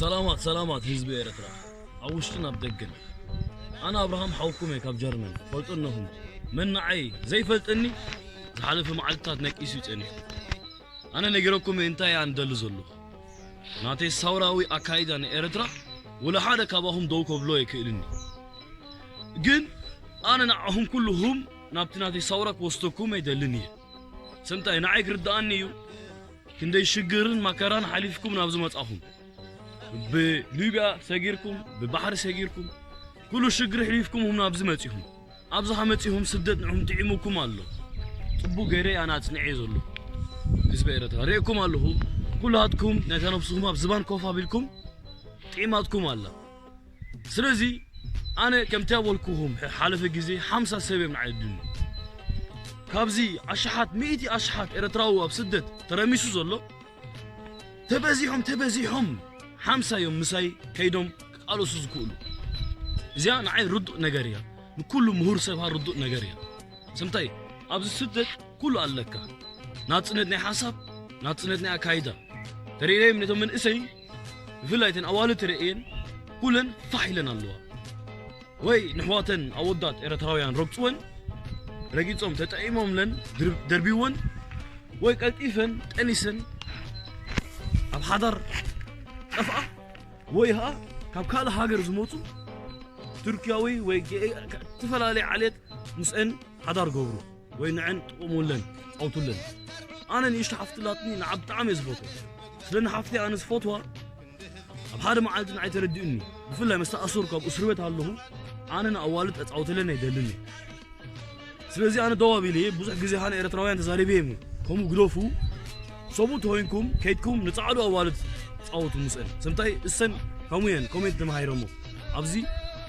ሰላማት ሰላማት ህዝቢ ኤርትራ ኣብ ውሽጥን ኣብ ደገን። ኣነ ኣብርሃም ሓውኩም እየ ካብ ጀርመን። ፈልጦ ኣለኹም። መን ንዓይ ዘይፈልጠኒ ዝሓለፈ መዓልትታት ነቂሱ ይጸኒሑ። ኣነ ነጊረኩም እየ እንታይ እየ ኣነ ደሊ ዘለኹ። ናተይ ሳውራዊ ኣካይዳ ንኤርትራ ወላ ሓደ ካባኹም ደው ከብሎ ኣይክእልን እዩ። ግን ኣነ ንዓኹም ኩልኹም ናብቲ ናተይ ሳውራ ክወስደኩም ኣይደልን እየ። ስምታይ ንዓይ ክርድኣኒ እዩ። ክንደይ ሽግርን መከራን ሓሊፍኩም ናብዚ መጻኹም። ብሊብያ ሰጊርኩም፣ ብባሕሪ ሰጊርኩም፣ ኩሉ ሽግር ሕሊፍኩም ሁም ናብዚ መጺኹም። ኣብዚ ከመጺኹም ስደት ንዕኹም ጥዒሙኩም ኣሎ። ጽቡቕ ገይረ ኣነ ኣጽኒዐ ዘለኹ። ህዝቢ ኤርትራ ርእየኩም ኣለኹ። ኩላትኩም ነታ ነብስኹም ኣብ ዝባን ኮፍ ኣቢልኩም ጥዒማትኩም ኣላ። ስለዚ ኣነ ከምቲ ኣበልኩኹም ሕ-፣ ሓለፈ ግዜ ሓምሳ ሰብ እዮም ንዓይ ድልዩ። ካብዚ ኣሽሓት፣ ሚእቲ ኣሽሓት ኤርትራዊ ኣብ ስደት ተረሚሱ ዘሎ፣ ተበዚሖም፣ ተበዚሖም ሓምሳ እዮም ምሳይ ከይዶም ክቃለሱ ዝክእሉ። እዚኣ ንዓይ ርዱእ ነገር እያ። ንኩሉ ምሁር ሰብ ርዱእ ነገር እያ። ስምታይ፣ ኣብዚ ስደት ኩሉ ኣለካ። ናጽነት ናይ ሓሳብ፣ ናጽነት ናይ ኣካይዳ። ተርእየዮም ነቶም መንእሰይ፣ ብፍላይ እተን ኣዋልድ ተርእየን፣ ኩለን ፋሕ ኢለን ኣለዋ። ወይ ንሕዋተን ኣወዳት ኤርትራውያን ረግጽወን፣ ረጊጾም ተጠቂሞምለን ድር-፣ ደርቢወን፣ ወይ ቀልጢፈን ጠኒሰን ኣብ ሓዳር ጠፍኣ፣ ወይ ኸኣ ካብ ካልእ ሃገር ዝመጹ ቱርክያዊ ወይ ገ-፣ ዝተፈላለየ ዓሌት ምስአን ሓዳር ገብሩ ወይ ንዐን ጥቕሙለን፣ ጻውቱለን። ኣነ ንእሽቶ ሓፍቲ ኣላትኒ ንዓ ብጣዕሚ እየ ዝፈትዋ። ስለ ንሓፍተይ ኣነ ዝፈትዋ ኣብ ሓደ መዓልቲ ንዓይ ተረዲኡኒ። ብፍላይ ምስ ተኣሰርኩ ኣብ እስር ቤት ኣለኹ፣ ኣነ ንኣዋልድ ኣጻውተለን ኣይደልን እየ። ስለዚ ኣነ ደው ኣቢለ እየ። ብዙሕ ግዜ ኸኣ ንኤርትራውያን ተዛሪበ እየ። ከምኡ ግደፉ። ሰብኡት ተኾይንኩም ከይድኩም ንጻዕዱ ኣዋልድ ጻወቱ ምስአን። ስምታይ እሰን ከምኡ እየን ኮሜንት ተማሂረሞ። ኣብዚ፣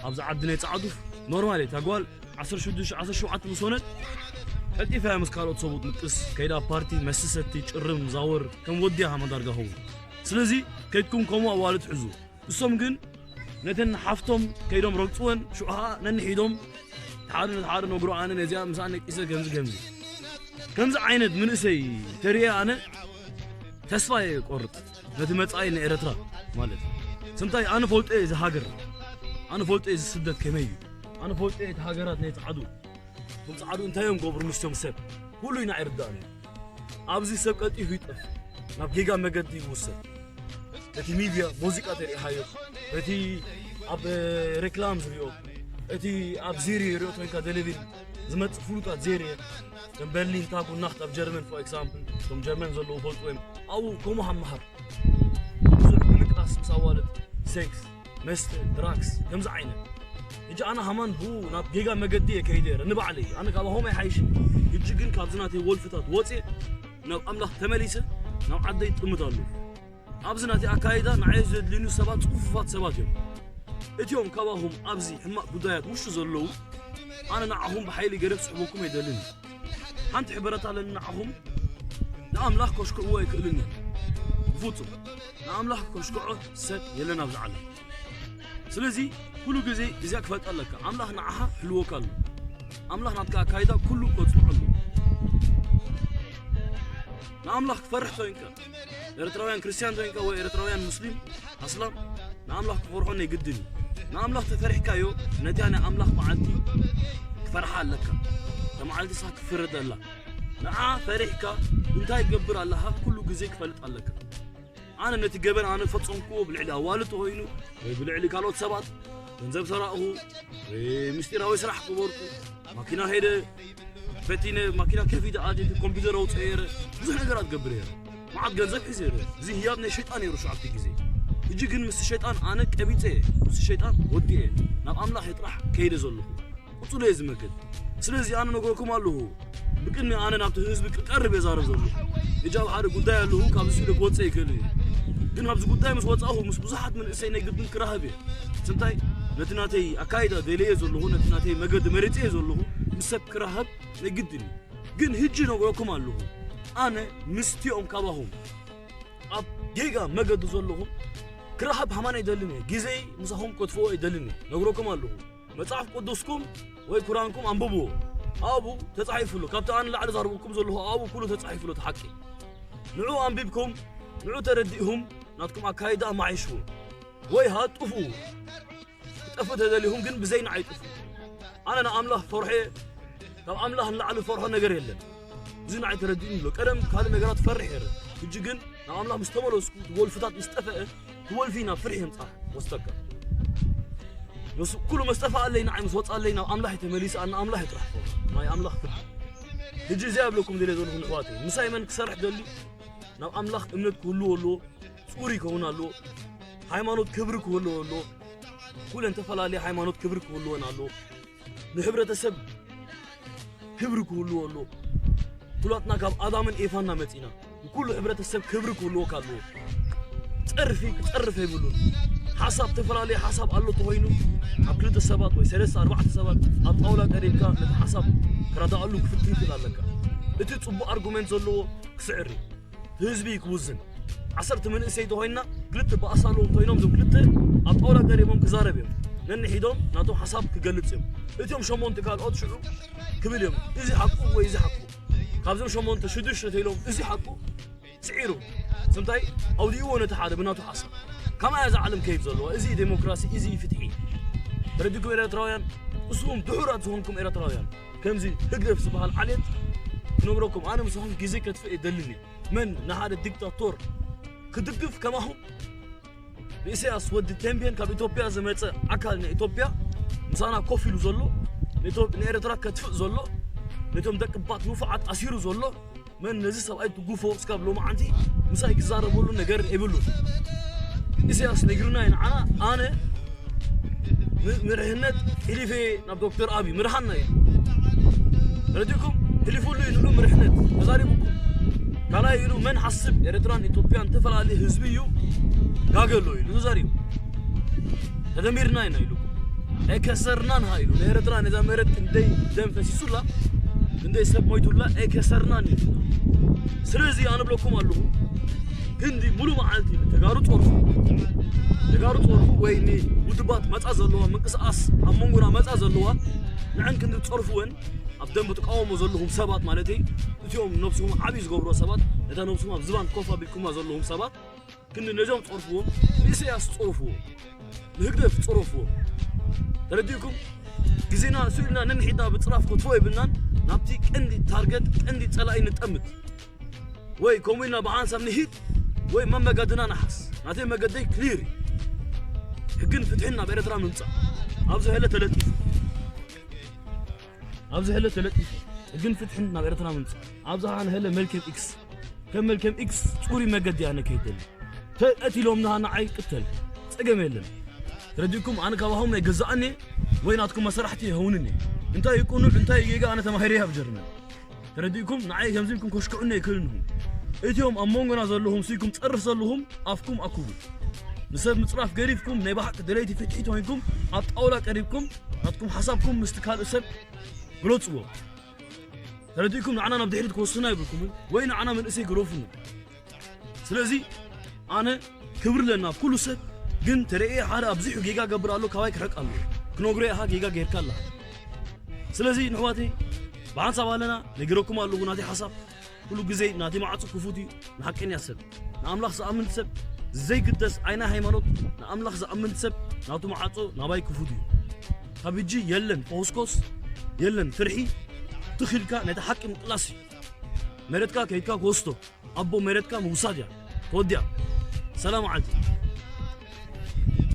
ኣብዚ ዓዲ ናይ ጻዕዱ ኖርማል እየ። እታ ጓል ዓሰርተ ሽዱሽተ ዓሰርተ ሸውዓተ ምስ ኾነት ቀልጢፋ እያ ምስ ካልኦት ሰብኡት ምጥቅስ፣ ከይዳ ፓርቲ፣ መስተ ሰቲ፣ ጭርም፣ ዛወር፣ ከም ወዲ እያ ሃመ ዳርጋ ኸውን። ስለዚ ከይድኩም ከምኡ ኣዋልድ ሕዙ። እሶም ግን ነተን ሓፍቶም ከይዶም ረግጽወን፣ ሽዑ ኸኣ ነንሒዶም ሓደ ነቲ ሓደ ነግሮ፣ ኣነ ነዚኣ ምስኣ ነቂሰ ከምዚ ከምዚ። ከምዚ ዓይነት መንእሰይ ተርእየ ኣነ ተስፋ እየ ቆርጥ። ነቲ መጻኢ ንኤርትራ ማለት። ስምታይ ኣነ ፈልጦ እየ እዚ ሃገር። ኣነ ፈልጦ እየ እዚ ስደት ከመይ እዩ። ኣነ ፈልጦ እየ እቲ ሃገራት ናይ ጻዕዱ። እቶም ጻዕዱ እንታይ እዮም ገብሩ ንስቶም ሰብ? ኩሉ ኢና ኣይርዳእን እዩ። ኣብዚ ሰብ ቀልጢፉ ይጠፍ። ናብ ጌጋ መገዲ ይውሰድ። እቲ ሚድያ፣ ሙዚቃ ተሪኢኻዮ፣ እቲ ኣብ ሬክላም ዝሪኦ፣ እቲ ኣብ ዜሪ ሪኦ ኮይንካ ቴሌቪዥን ዝመጽእ ፍሉጣት ዜሪ፣ ከም በርሊን፣ ታጉ፣ ናኽት ኣብ ጀርመን፣ ፎር ኤግዛምፕል፣ እቶም ጀርመን ዘለዉ ፈልጡ እዮም። ኣብኡ ከምኡ ሃመሃር። ብዙሕ ምንቃስ ምስ ኣዋልድ፣ ሴክስ፣ መስተ፣ ድራግስ፣ ከምዚ ዓይነት። ሕጂ ኣነ ሃማን ብኡ ናብ ጌጋ መገዲ እየ ከይደ ነይረ፣ ንባዕለይ። ኣነ ካብ ኣሆም ኣይሓይሽን። ሕጂ ግን ካብዚ ናተይ ወልፍታት ወፅየ፣ ናብ ኣምላኽ ተመሊሰ፣ ናብ ዓደይ ጥምት ኣለኹ። ኣብዚ ናተይ ኣካይዳ ንዓይ ዘድልዩኒ ሰባት ጽፉፋት ሰባት እዮም። እቲኦም ካባኹም ኣብዚ ሕማቕ ጉዳያት ውሽጢ ዘለዉ፣ ኣነ ንዓኹም ብሓይሊ ገይረ ክስሕበኩም ኣይደልን። ሓንቲ ሕበረት ኣለኒ ንዓኹም፣ ንኣምላኽ ከሽክዕዎ ኣይክእልን እዩ። ብፍጹም። ንኣምላኽ ከሽክዖ ሰብ የለን ኣብዚ ዓለም። ስለዚ ኩሉ ግዜ እዚኣ ክፈልጣ ኣለካ። ኣምላኽ ንዓኻ ሕልወካ ኣሎ። ኣምላኽ ናትካ ኣካይዳ ኩሉ ከጽንዖ ኣሎ። ንኣምላኽ ክትፈርሕ ተኮይንካ፣ ኤርትራውያን ክርስትያን ተኮይንካ ወይ ኤርትራውያን ሙስሊም ኣስላም፣ ንኣምላኽ ክፈርሖ ናይ ግድን እዩ። ንኣምላኽ ተፈሪሕካዮ፣ ነቲያ ናይ ኣምላኽ መዓልቲ ክፈርሓ ኣለካ። እታ መዓልቲ ንሳ ክፍረደላ። ንዓ ፈሪሕካ እንታይ ገብር ኣለኻ ኩሉ ግዜ ክፈልጥ ኣለካ። ኣነ ነቲ ገበን ኣነ ፈጸምክዎ ብልዕሊ ኣዋልድ ተኾይኑ ወይ ብልዕሊ ካልኦት ሰባት ገንዘብ ሰራቕኹ ወይ ምስጢራዊ ስራሕ ገበርኩ፣ ማኪና ሄደ ፈቲነ፣ ማኪና ከፊተ ኣትየ ኮምፒውተር ኣውፅአ ነይረ፣ ብዙሕ ነገራት ገብር ነይረ። መዓት ገንዘብ ሒዘ ነይረ። እዚ ህያብ ናይ ሸይጣን ነይሩ ሸውዓተ ግዜ። ሕጂ ግን ምስ ሸይጣን ኣነ ቀቢፀ እየ፣ ምስ ሸይጣን ወዲአ እየ። ናብ ኣምላኽ እየ ጥራሕ ከይደ ዘለኹ። ቁፅሉ እየ ዝመክር። ስለዚ ኣነ ነግረኩም ኣለኹ፣ ብቅድሚ ኣነ ናብቲ ህዝቢ ክቀርብ እየ ዛረብ ዘለኹ። ሕጂ ኣብ ሓደ ጉዳይ ኣለኹ፣ ካብዚ ስኢለ ክወፅእ ይክእል እዩ። ግን ኣብዚ ጉዳይ ምስ ወፃእኹ ምስ ብዙሓት መንእሰይ ናይ ግድን ክራኸብ እየ። ስምታይ ነቲ ናተይ ኣካይዳ ደልየ ዘለኹ፣ ነቲ ናተይ መገዲ መሪፀ እየ ዘለኹ፣ ምስ ሰብ ክራኸብ ናይ ግድን እዩ። ግን ሕጂ ነግረኩም ኣለኹ፣ ኣነ ምስቲኦም ካባኹም ኣብ ጌጋ መገዲ ዘለኹም ክራኸብ ሃማን ኣይደልን እየ። ግዜይ ምሳኹም ከጥፍኦ ኣይደልን እየ። ነግረኩም ኣለኹ። መጽሓፍ ቅዱስኩም ወይ ቁርኣንኩም ኣንብብዎ። ኣብኡ ተጻሒፉ ኣሎ። ካብቲ ኣነ ንላዕሊ ዛረብኩም ዘለኹ ኣብኡ ኩሉ ተጻሒፉ ኣሎ እቲ ሓቂ። ንዑ ኣንቢብኩም፣ ንዑ ተረዲእኹም፣ ናትኩም ኣካይዳ ኣማሓይሽዎ። ወይ ሃጥፉ። ክጠፍእ ተደሊኹም ግን ብዘይ ንዓይ ጥፉ። ኣነ ንኣምላኽ ፈርሖ እየ። ካብ ኣምላኽ ንላዕሊ ፈርሖ ነገር የለን። እዚ ንዓይ ተረዲኡኒ ኣሎ። ቀደም ካልእ ነገራት ፈርሕ እየ። ሕጂ ግን ንኣምላኽ ምስ ተመለስኩ፣ እቲ ወልፍታት ምስ ጠፈአ፣ እቲ ወልፊ ናብ ፍርሒ የምጽኣ ወስደካ። ምስ ኩሉ መስጠፋ ኣለይ ንዓይ ምስ ወጻለይ ናብ ኣምላኽ እየ ተመሊሰ። ኣነ ኣምላኽ እየ ጥራሕ ፈርሖ። ናይ ኣምላኽ ፍርዲ። ሕጂ እዚ ኣብለኩም ደልየ ዘለኹ ንሕዋተይ። ምሳይ መን ክሰርሕ ደሊ ናብ ኣምላኽ እምነት ክህልዎ ኣለዎ። ጽሩይ ይከውን ኣለዎ። ሃይማኖት ክብሪ ክህልዎ ኣለዎ። ኩለን ተፈላለየ ሃይማኖት ክብሪ ክህልወን ኣለዎ። ንሕብረተሰብ ክብሪ ክህልዎ ኣለዎ። ኩላትና ካብ ኣዳምን ኤፋና መጺና። ንኩሉ ሕብረተሰብ ክብሪ ክህልዎ ኣለዎ። ጸርፊ ክጸርፍ የብሉን። ሓሳብ ተፈላለየ ሓሳብ ኣሎ ተኾይኑ ኣብ ክልተ ሰባት ወይ ሰለስተ ኣርባዕተ ሰባት ኣብ ጣውላ ቀሪብካ ነቲ ሓሳብ ክረዳኣሉ ክፍትን ክእል ኣለካ። እቲ ጽቡቕ ኣርጉመንት ዘለዎ ክስዕር እዩ። ህዝቢ ክውዝን። ዓሰርተ መንእሰይ ተኾይንና ክልተ ባእሲ ኣለዎም ኮይኖም እዞም ክልተ ኣብ ጣውላ ቀሪቦም ክዛረብ እዮም። ነንሒዶም ናቶም ሓሳብ ክገልጽ እዮም። እቲኦም ሸሞንተ ካልኦት ሽዑ ክብል እዮም። እዚ ሓቁ ወይ እዚ ሓቁ። ካብዞም ሸሞንተ ሽዱሽተ ተኢሎም እዚ ሓቁ ስዒሩ። ስምታይ ኣውዲእዎ ነቲ ሓደ ብናቱ ሓሳብ። ከማያ እዛ ዓለም ከይድ ዘለዋ። እዚ ዴሞክራሲ፣ እዚ ፍትሒ። ተረዲኩም ኤርትራውያን፣ ንስኹም ድሑራት ዝኾንኩም ኤርትራውያን፣ ከምዚ ህግደፍ ዝበሃል ዓሌት ክነግረኩም፣ ኣነ ምስኹም ግዜ ከጥፍእ የደልን እዩ። መን ንሓደ ዲክታቶር ክድግፍ ከማኹም ንኢሳያስ ወዲ ቴምቤን ካብ ኢትዮጵያ ዝመጸ ኣካል ንኢትዮጵያ ምሳና ኮፍ ኢሉ ዘሎ፣ ንኢትዮ-፣ ንኤርትራ ከጥፍእ ዘሎ፣ ነቶም ደቂ ባት ንፉዓት ኣሲሩ ዘሎ፣ መን ነዚ ሰብኣይ ትጉፎ እስካብ ሎማዓንቲ ምሳይ ክዛረበሉ ነገር የብሉን። ኢሳያስ ነጊሩና እዩ ንዓና፣ ኣነ ም-፣ ምርሕነት ሕሊፈ ናብ ዶክተር ኣቢ ምርሓና እዩ። ረዲኩም ሕሊፉሉ እዩ ንዑ ምርሕነት ተዛሪቡኩም። ካልኣይ ኢሉ መን ሓስብ ኤርትራን ኢትዮጵያን ተፈላለየ ህዝቢ እዩ ጋገሎ ኢሉ ተዛሪቡ። ተደሚርና ኢና ኢሉ ኣይከሰርናን ሃ ኢሉ ንኤርትራ ነዛ መሬት ክንደይ ደም ፈሲሱላ ክንደይ ሰብ ሞይቱላ ኣይከሰርናን ኢሉ። ስለዚ ኣነ ብለኩም ኣለኹ ክንዲ ሙሉ መዓልቲ ንተጋሩ ጸርፉ ተጋሩ ጸርፉ ወይ ንውድባት መጻ ዘለዋ ምንቅስቃስ ኣብ መንጎና መጻ ዘለዋ ንዕን ክንዲ ጸርፉወን ኣብ ደንብ ትቃወሞ ዘለኹም ሰባት ማለተይ እቲኦም ነብስኹም ዓብዪ ዝገብሮ ሰባት ነታ ነብስኹም ኣብ ዝባን ኮፍ ኣቢልኩማ ዘለኹም ሰባት ክንዲ ነዚኦም ጸርፉዎም ንኢሳያስ ጸርፉዎ ንህግደፍ ጸረፉዎ ተረዲእኩም ግዜና ስኢልና ነንሒድና ብጽራፍ ክትፎ የብልናን ናብቲ ቀንዲ ታርገት ቀንዲ ጸላኢ ንጠምት ወይ ከምኡ ኢልና ብሓንሳብ ንሂድ ወይ መመጋድና ንሓስ ናተይ መገደይ ክሊር እዩ ሕግን ፍትሕን ናብ ኤርትራ ምምጻእ ኣብዚ ሀለ ተለጢፉ ኣብዚ ሀለ ተለጢፉ ሕግን ፍትሕን ናብ ኤርትራ ምምጻእ ኣብዚ ሀለ መልከም ኢክስ ከም መልከም ኢክስ ጽሩይ መገዲ ኣነ ከይደሊ ተቀቲሎም ንሃ ንዓይ ቅተል ጸገም የለን ተረዲእኩም ኣነ ካባኹም ኣይገዛእን እየ ወይ ናትኩም መሰራሕቲ ይኸውን እየ እንታይ ይቁኑዕ እንታይ ጌጋ ኣነ ተማሂረ ኣብ ጀርመን ተረዲእኩም ንዓይ ከምዚምኩም ከሽክዑኒ ኣይክእልን እኹም እቲኦም ኣብ መንጎና ዘለኹም ስይኩም ጸርፍ ዘለኹም ኣፍኩም ኣኩቡ ንሰብ ምጽራፍ ገሪፍኩም ናይ ብሓቂ ደለይቲ ፍትሒ ተኮይንኩም ኣብ ጣውላ ቀሪብኩም ናትኩም ሓሳብኩም ምስቲ ካልእ ሰብ ግለጽዎ ተረዲእኩም ንዓና ናብ ድሕሪት ክወስዱና ይብልኩምን ወይ ንዓና መንእሰይ ግረፉኒ ስለዚ ኣነ ክብሪ ኣለና ኣብ ኩሉ ሰብ ግን ተረእየ ሓደ ኣብዚሑ ጌጋ ገብር ኣሎ ካባይ ክርሕቅ ኣሎ ክነግሮ ኢኻ ጌጋ ጌርካ ኣለኻ ስለዚ ንሕዋተይ ብሓንሳብ ኣለና ነጊረኩም ኣለኹ ናተይ ሓሳብ ኩሉ ግዜ ናተይ ማዕጾ ክፉት እዩ ንሓቀኛ ሰብ ንኣምላኽ ዝኣምን ሰብ ዘይግደስ ዓይና ሃይማኖት ንኣምላኽ ዝኣምን ሰብ ናቱ ማዕጾ ናባይ ክፉት እዩ ካብ ሕጂ የለን ኮስኮስ የለን ፍርሒ ትኺልካ ነቲ ሓቂ ምቅላስ እዩ መሬትካ ከይድካ ክወስዶ ኣቦ መሬትካ ምውሳድ እያ ተወዲያ ሰላም ዓዲ